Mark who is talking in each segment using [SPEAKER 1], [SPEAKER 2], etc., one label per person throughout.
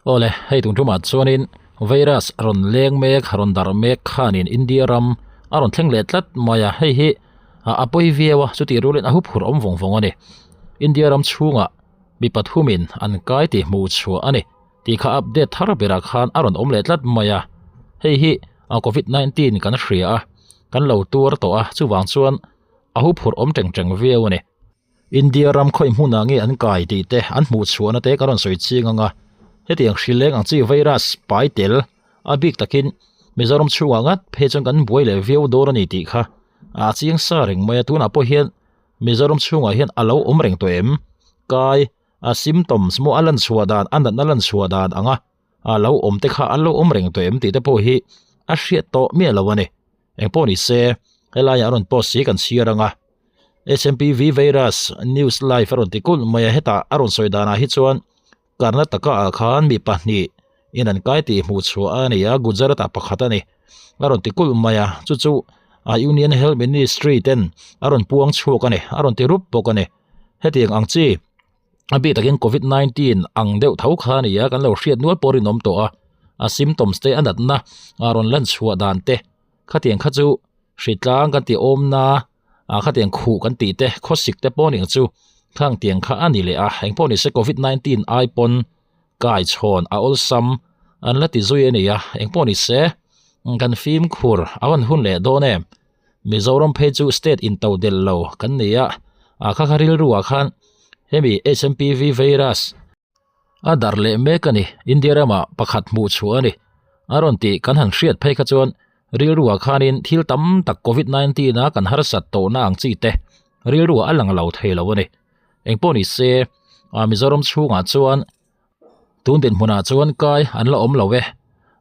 [SPEAKER 1] Awle, hei tun tumah chuanin virus rawn leng mek, rawn darh mek khanin India ram a rawn thleng leh tlat mai a, hei hi a pawi viau a, chutih rualin a huphurh awm vawng vawng a ni. India ram chhungah mi pathumin an kai tih hmuh chhuah a ni tih kha update thar berah khan a rawn awm leh tlat mai a, hei hi covid 19 kan hria a, kan lo tuar tawh a, chuvang chuan a huphurh awm teng teng viau a ni. India ram khawi hmunah nge an kai tih te an hmuh chhuahna te ka rawn sawi ching ang a, hetiang hrileng ang chi virus pai tel a bik takin Mizoram chhungah ngat phei chuan kan buai leh viau dawn a ni tih kha a chiang sa reng mai a, tunah pawh hian Mizoram chhungah hian a lo awm reng tawh em? Kai a symptoms maw a lan chhuah dan a natna lan chhuah dan ang a a lo awm te kha an lo awm reng tawh em tih te pawh hi a hriat tawh miah lo a ni. Engpawh ni se helaiah a rawn post hi kan chhiar ang a. SMPV virus news live a rawn ti kulh mai a, hetah a rawn sawi danah hi chuan Karnataka ah khan mi pahnih in an kai tih hmuh chhuah a ni a, Gujarat ah pakhat a ni a rawn ti kulh mai a, chu chu a Union Health Ministry ten a rawn puang chhuak a ni, a rawn ti rup bawk a ni. Hetiang ang chi a bik takin covid 19 ang deuh tho kha a ni a, kan lo hriat nual pawh rinawm tawh a, a symptoms te a natna a rawn lan chhuah dan te khatiang kha chu hritlang kan tih awmna ah khatiang khuh kan tih te khawsik te pawh ning chu khang tiang kha a ni leh a engpawh ni se covid 19 ai pawn kai chhawn a awlsam an la ti zui a ni a engpawh ni se kan fimkhur a van hun leh dawn em Mizoram phei chu state in to del lo kan ni a ah kha kha rilru ah khan hemi H_M_P_V virus a darh leh mek a ni India ramah pakhat hmuh chhuah a ni a rawn tih kan han hriat phei kha chuan rilru ah khanin thil tam tak covid 19 a kan harsat tawhna ang chi te rilru ah a lang lo thei lo a ni engpawh ni se ah Mizoram chhungah chuan tun dinhmunah chuan kai an la awm lo e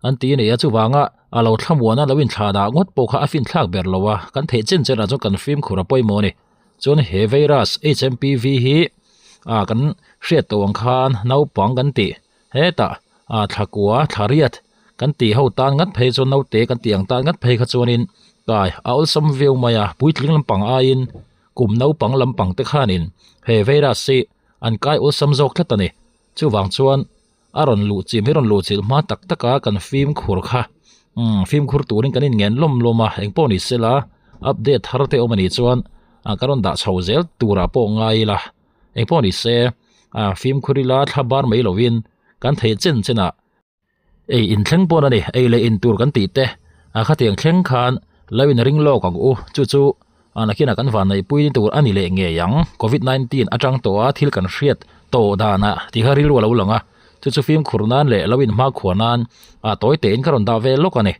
[SPEAKER 1] an ti a ni a chuvanga a lo thlamuan a lo inthlah dah ngawt pawh kha a finthlak ber lo a kan theih chin chenah chuan kan fimkhur a pawimawh a ni. Chuan he virus HMPV hi ah kan hriat tawh ang khan naupang kan tih hetah ah thlakua thlariat kan tih ho tan ngat phei chuan naute kan tih ang tan ngat phei kha chuanin kai a awlsam viau mai a puitling lampang aiin kum naupang lampang te khanin he virus hi an kai awlsam zawk tlat a ni. Chuvang chuan a rawn luh chim hi rawn luh chilh hma tak tak a kan fimkhur kha umm fimkhur turin kan inngen lawm lawm a engpawh ni sela update thar te awm anih chuan ah ka rawn dah chho zel turah pawh ngai ila engpawh ni se ah fimkhur ila thla bar mai lovin kan theih chen chen ah ei inthleng pawn a ni ei leh in tur kan tih te ah khatiang thleng khan lo in ring lawk ang u chu chu Ah nakinah kan vanneihpui tur a ni leh ngei ang. Covid 19 atang tawh a thil kan hriat tawh danah tih kha rilru a lo lang a, chu chu fimkhur nan leh lo inhmakhua nan ah tawi tein ka rawn dah ve lawk a ni.